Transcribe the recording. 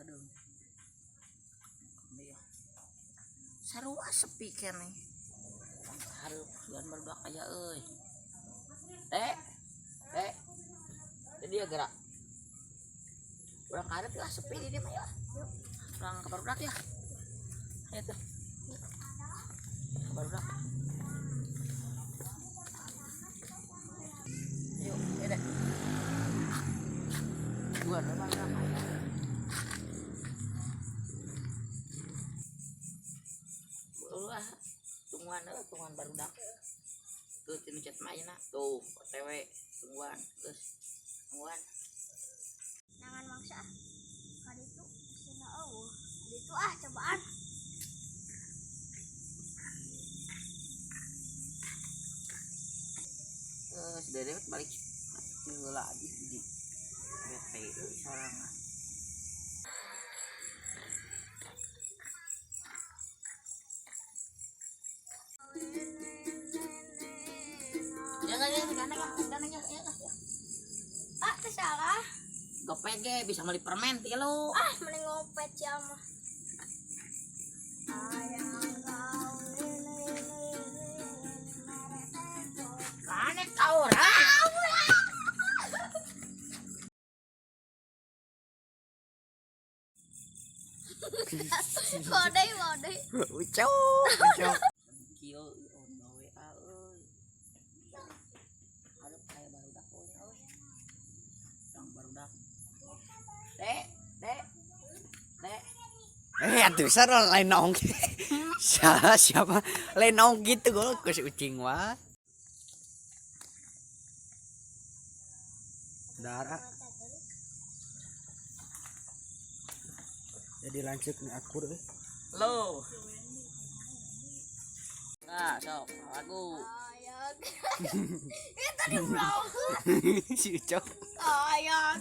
Aduh. Iya. Sarua sepi keneh. Urang ka hareup sugan barudak aya euy. Dek. Dek. Jadi ya gerak. Urang ka hareup lah, sepi di dieu mah ya. Urang ka barudak ya. Ayo tuh. Ka barudak. Ayo, ayo dek. Dua barudak aya. Ulah, tungguan euy, tungguan barudak. Tuh tinu chat mah ayeuna. Tuh, OTW tungguan, geus. Tungguan. Nangan mangsa ah. Kaditu sina eueuh. Ditu ah cobaan. Eh, si Dede balik heula aja di bete euy sorangan. Jangan ya, gandeng ya, gandeng ya, ya, ya. Ah, teu salah. Gopek ge bisa beli permen tilu. Ah, mending ngopet sia mah. Ayang kawin mere tepo. Kanek ka urang. Kodai kodai. Ucok, ucok. Kieu ono WA euy. Hareup aya barudak euy euy. Urang barudak. Dek, dek. Dek. Eh, atuh sarua lain ongki. Siapa siapa lain ongki gitu gol ke si ucing wah. Darah. Jadi lanjut nih akur euy. Lo. Nah, sok lagu. Ayang. Itu di blog. Si ucok. Ayang.